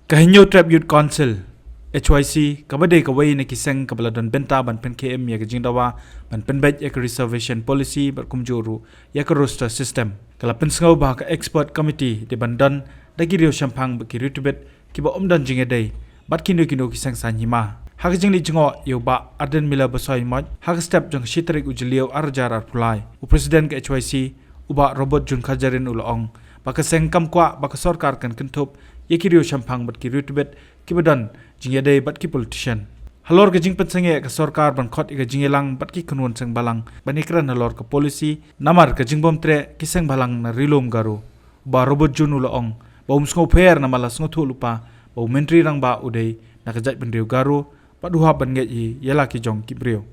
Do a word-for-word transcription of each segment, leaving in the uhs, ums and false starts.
Ka Hynñiewtrep Youth Council, H Y C, kaba dei kawei na ki seng kaba la don bynta ban pynkhie im ïa ka jingdawa ban pynbeit ïa ka reservation policy bad kumjuh ruh ïa ka roster system, ka la pynsngew ba ka expert committee dei ban don da ki riewshemphang bad ki riewtbit kiba ym don jingïadei bad kino kino ki seng saiñ hima. Ha ka jingleit jngoh ïa u Bah Ardent Miller Basaiawmoit, ha ka step jong ka shi tarik u Jylliew ar hajar arphew lai, u President ka H Y C, u Bah Robert June Kharjahrin, u la ong ba ka seng kam kwah ba ka sorkar kan kynthup ïa ki riewshemphang bad ki riewtbit kiba don jingïadei bad ki politician. Halor ka jingpynsangeh ka sorkar ban khot ïa ka jingïalang bad ki khunwon seng bhalang ban ïakren halor ka policy namar ka jingbymtreh ki seng bhalang na Ri Lum Garo, u Bah Robert June u la ong ba um sngewpher namar la sngewthuh lypa ba u Myntri Rangbah u dei na ka jaitbynriew Garo bad u hap ban ngeit hi ïa la ki jong ki briew.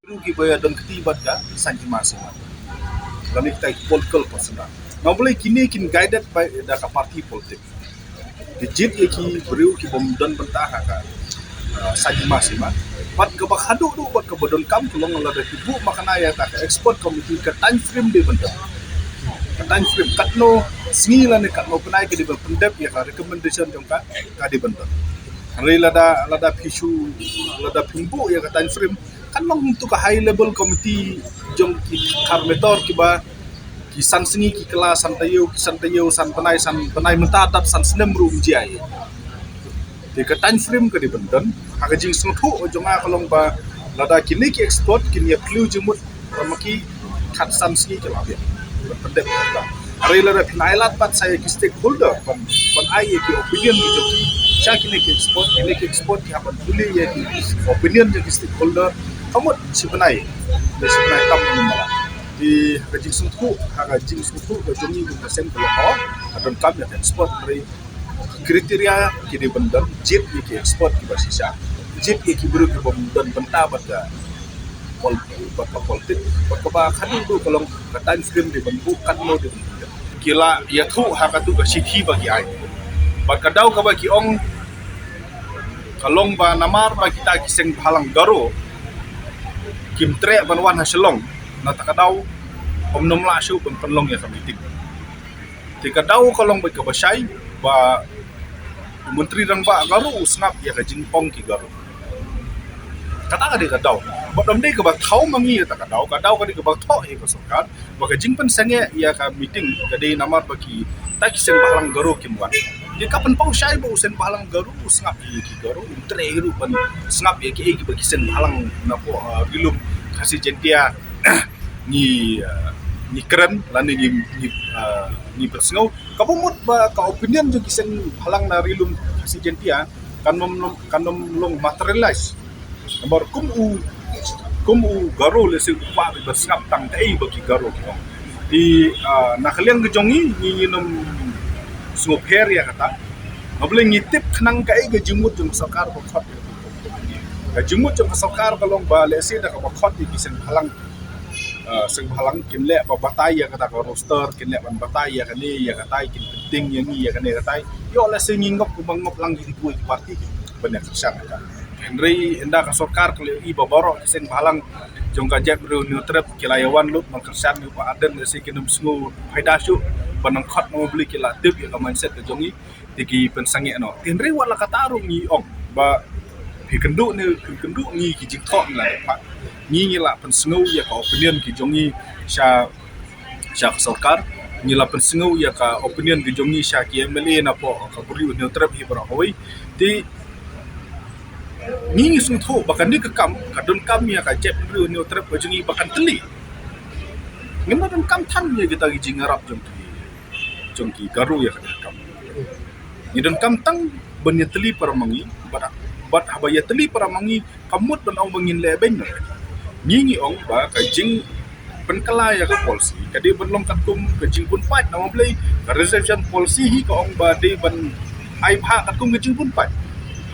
Briew kiba ïadon kti bad ka saiñ hima sima, lane kita ki political personnel. Namar balei? Kine kin guided by da ka party politics. Ki jied ïa ki briew kibym don bynta ha ka, ah, saiñ hima sima. Bad kaba khadduh duh bad kaba donkam ka long lada ki buh makna ïa ka expert committee, ka time frame dei ban don. Ka time frame katno sngi lane katno bnai ka dei ban pyndep ïa ka recommendation jong ka, ka dei ban don. Hynrei lada, lada phi shu, lada phim buh ïa ka time frame, kan long tu ka high level committee jong ki khar metor kiba ki san sngi ki kylla san taïew, ki san taïew, san bnai, san bnai, mynta dap san snem ruh ym jia ei. Te ka time frame ka dei ban don. Ha ka jingsngewthuh jong nga ka long ba lada kine ki expert kin ïa phylliew jingmut, ba ma ki khatsan sngi ki la biang ban pyndep. Hynrei lada phin ailad pat sa ïa ki stakeholder ban, ban ai ïa ki opinion ki jong ki sha kine ki expert, kine ki expert ki hap ban pule ïa ki opinion jong ki stakeholder. Ka mut shi bnai, da shi bnai tam ban mala. Te ha ka jingsngewthuh, ha ka jingsngewthuh ka jong ngi kum ka seng ka long, ka donkam ïa ka expert, hynrei criteria ki dei ban don, jied ïa ki expert kiba shisha, jied ïa ki briew kibym don bynta bad ka pol-, bad ka politik, bad kaba khadduh duh ka long ka time frame dei ban buh katno dei ban buh. Ki la ïathuh ha katu ka shithi ba ki ai. Bad ka daw kaba ki ong ka long ba namar ba kita ki seng bhalang Garo kim treh ban wan ha Shillong, na kata ka daw ym nym lah shuh ban pynlong ïa ka meeting. Te ka daw ka long bad kaba shai ba u Myntri Rangbah Garo u sngap ïa ka jingong ki Garo. Kata ka dei ka daw. Bad ym dei kaba thaw ma ngi ïa kata ka daw, ka daw ka dei kaba thoh ïa ka sorkar ba ka jingpynsangeh ïa ka meeting ka dei namar ba kita ki seng bhalang Garo kim wan. Te ka pynpaw shai ba u seng bhalang Garo u sngap ïa ki Garo, um treh hi ruh ban sngap ïa kiei kiba ki seng bhalang na poh, ah, Ri Lum Khasi Jaintia ngi, ah, ngi kren lane ngi, ngi, ah, ngi pynsngew. Kaba mut ba ka opinion jong ki seng bhalang na Ri Lum Khasi Jaintia kan ym, kan ym long materialize. Namar kum u, kum u Garo lehse u kwah ban sngap tang kaei ba ki Garo ki ong. Te, ah, na ka liang ka jong ngi, ngi, ngin ym sngewpher ïa kata. Namar balei? Ngi tip khnang kaei ka jingmut jong ka sorkar ba khot. Ka jingmut jong ka sorkar ka long ba lehse da kaba khot ïa ki seng bhalang, ah, seng bhalang kin leh ba batai ïa kata ka roster, kin leh ban batai ïa kane ïa katai, kin pynting ïa ngi ïa kane katai. Ïoh lehse ngi ngop kumba ngop lang ïa kiwei ki party ban ïa kyrshan ïa ka. Hynrei ynda ka sorkar ka la ïohi ba baroh ki seng bhalang jong ka jaitbynriew Hynñiewtrep ki la ïa wan lut ban kyrshan ïa u Bah Ardent, lehse kin ym sngew phaida shuh ban nang khot, namar balei? Ki la tip ïa ka mindset ka jong ngi. Te ki pynsangeh noh. Te hynrei wat la kata ruh ngi ong ba phi kynduh ne phi kynduh, ngi ki jingthoh ngi la dei pat. Ngi ngi la pynsngew ïa ka opinion ki jong ngi sha, sha ka sorkar. Ngi la pynsngew ïa ka opinion ki jong ngi sha ki M L A na poh ka Bri u Hynñiewtrep hi baroh kawei. Te ngi ngi sngewthuh ba kane ka kam ka donkam ïa ka jaitbynriew Hynñiewtrep ka jong ngi ba kan tylli. Ngim da donkam than ïa kita ki jingïarap jong ki, jong ki Garo ïa kane ka kam. Ngi donkam tang ban ïatylli para ma ngi, bad, bad haba ïatylli para ma ngi, kam mut ban ong ba ngin leh beiñ noh. Ngi ngi ong ba ka jingpynkylla ïa ka policy ka dei ban long katkum ka jingbun paid, namar balei? Ka reservation policy hi ka ong ba dei ban ai bha katkum ka jingbun paid.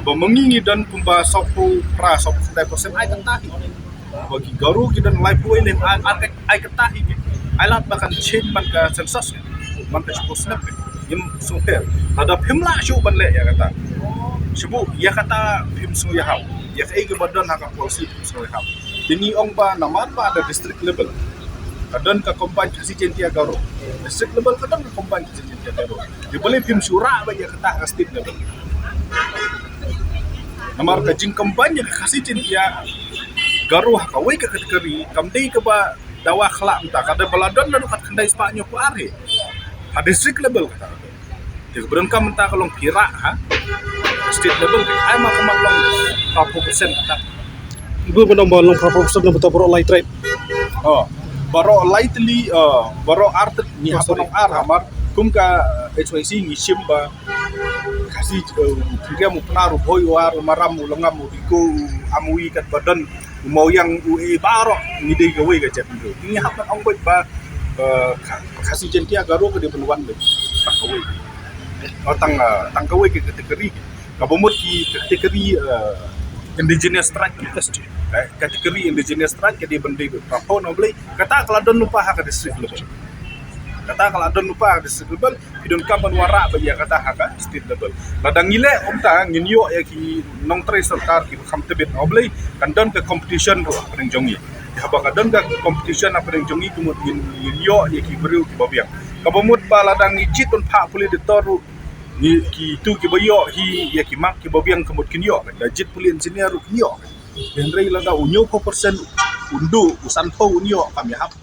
Ba ma ngi ngi don kumba sawphew phra, sawphew khyndai percent, ai kata hi. Ba ki Garo ki don laiphew wei ne, ai, ai, ai kata hi. Ai lad ba kan change man ka census, man ka shiphew snem. Ngim sngewpher. Lada phim lah shuh ban leh ïa kata, shu buh ïa kata phim sngew ïahap. Ïa kaei kaba don ha ka policy phim sngew ïahap. Te ngi ong ba namar ba da district level ka don ka Combined Khasi Jaintia Garo. District level ka don ka Combined Khasi Jaintia Garo. Te balei phim shu rah ba ïa kata ha state level? Namar ka jingcombine ïa ka Khasi Jaiñtia Garo ha kawei ka category kam dei kaba dawa khlah mynta, ka dei ba la don naduh khatkhyndai spah hynñiewphew ar hi ha district level kata. Te ka ba donkam mynta ka long pyrshah ha state level, ka ai ma ka mat long phra phew percent kata. Ibu ba nong ba long phra phew percent na bynta baroh lai tribe. Oh, baroh lai tylli, oh, baroh ar tylli, ngi hap ban ong ar, namar kum ka H Y C ngi shim ba Khasi, eh, u Pynriam, u Pnar, u Bhoi, u War, u Maram, u Lyngngam, u Diku, u Amwi, katba don u Mawiang, u E, baroh ngi dei kawei ka jaitbynriew. Ngi hap ban ong beit ba, eh, Kha-, Khasi Jaiñtia Garo ka dei ban wan beit tang kawei. Oh, tang, eh, tang kawei ka category. Kaba mut ki category, eh, indigenous tribe. Eh, category indigenous tribe ka dei ban dei phra phew, na U Blei. Kata ka la don lypa ha ka district level. Kata ka la don lypa ha ka district level. Ki donkam ban wanrah beit ïa kata ha ka state level. Lada ngi leh kumta ngin ïoh ïa ki nongtrei sorkar kiba kham tbit, na U Blei, kan don ka competition ruh hapdeng jong ngi. Haba ka don ka competition hapdeng jong ngi, ka mut ngin, ngin ïoh ïa ki briew kiba biang. Kaba mut ba lada ngi jied ban phah pule doctor ruh, ngi, kitu kiba ïoh hi ïa ki mark kiba biang, ka mut kin ïoh. Da jied pule engineer ruh kin ïoh. Hynrei lada u hynñiewphew percent un duh, u sanphew un ïoh, kam ïahap.